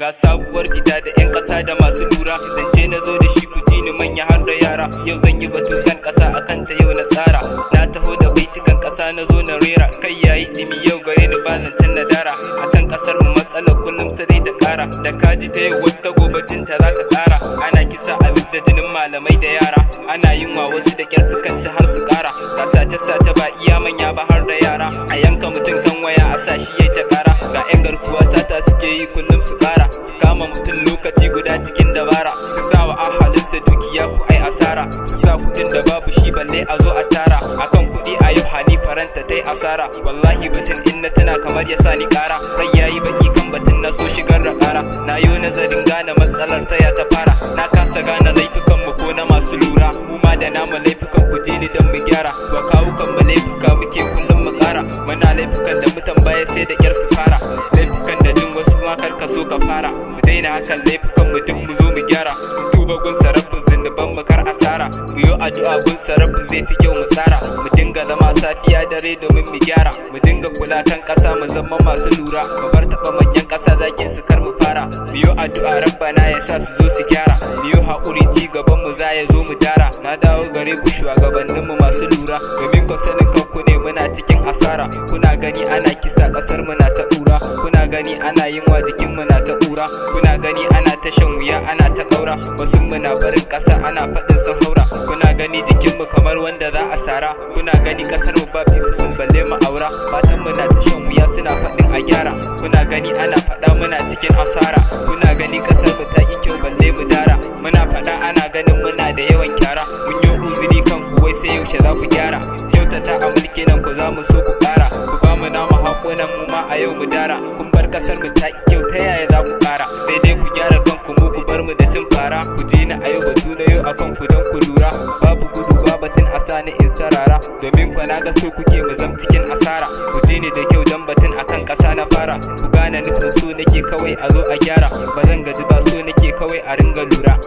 Ga sabuwar fita da 'yan ƙasa da masu lura. Zance na zo da shi, ku ji ni, manya har da yara. Yau zan yi batu kan ƙasa, akan ta yau na tsara. Na taho da baitukan ƙasa, na zo na rera. Kai yayi ɗimi yau gare ni, ba zancen na dara. Akan ƙasar mu matsalar kullum sai dai ta ƙara. Da kaji ta yau, wata gobe jinta za ka ƙara. Ana kisa a da jinin malamai da yara. Ana yin wa wasu da ƙyar sukan ci har su ƙara. Ga sace-sace, ba iya manya ba har da yara. A yanka mutum kan waya, a sa shi yayi ta ƙara. Ga 'yan garkuwa, sata suke yi kullum su ƙara. Su kama mutum lokaci guda cikin dabara. Su sa wa ahalinsa dukiya ku ai asara. Su sa kuɗin da babu shi, balle a zo a tara. Akan kuɗi a yau hani faranta tai asara. Wallahi batun in na tana kamar ya sa ni ƙara. Rai yayi baki kan batun, na so shigar da ƙara. Na yo nazarin gane matsalar ta ya ta fara. Na kasa gane laifukan mu ko na masu lura. Mu ma da namu laifukan, ku ji ni don mu gyara. Wa kawukan mu laifuka muke kullum mu ƙara. Muna laifukan da mutan baya sai da ƙyar su fara. Laifukan da jin wasu ma kar ka so ka fara. Mu daina hakan, laifukan mu duk mu zo mu gyara. Mu tuba gun sarrafa zunuban mu kar a tara. Mu yi addu'a gun sarrafa, zai fi kyau mu tsara. Mu dinga zama safiya dare domin mu gyara. Mu dinga kula kan ƙasa, mu zama masu lura. Mu bar taɓa manyan ƙasa, zakin su kar mu fara. Mu yi addu'a Rabbana ya sa su zo su gyara. Mu yi haƙuri, ci gaban mu za ya zo mu gyara. Na dawo gare ku, shugabannin mu masu lura. Domin ku sanin kanku ne muna cikin asara. Kuna gani ana kisa, ƙasar mu na ta ɗura. Kuna gani ana yin wa, jikin mu na ta ƙura. Kuna gani ana ta shan wuya, ana ta ƙaura. Wasu mu na barin ƙasa, ana faɗin sun haura. Kuna gani jikin mu kamar wanda za a sara. Kuna gani ƙasar mu ba peaceful, balle mu aura. Matan mu na ta shan wuya, suna faɗin a gyara. Kuna gani ana faɗa muna cikin asara. Kuna gani ƙasar mu ta ƙi kyau, balle mu dara. Muna faɗa ana ganin muna da yawan kyara. Mun yi uzuri kan ku, wai sai yaushe za ku gyara? Kyautata a mulki nan ku za mu so ku ƙara. Ku ba mu namu haƙonan mu ma a yau mu dara. Kun bar ƙasar mu ta ƙi kyau, ta yaya za ku ƙara? Sai dai ku gyara kanku, mu ku bar mu da cin fara. Ku ji ni a yau, batu na yau akan ku don ku lura. Babu gudu ba batun a sani in sarara. Domin ku na ga so kuke mu zam cikin asara. Ku ji ni da kyau, don batun akan ƙasa na fara. Ku gane nufin, so nake kawai a zo a gyara. Ba zan gaji ba, so nake kawai a ringa lura.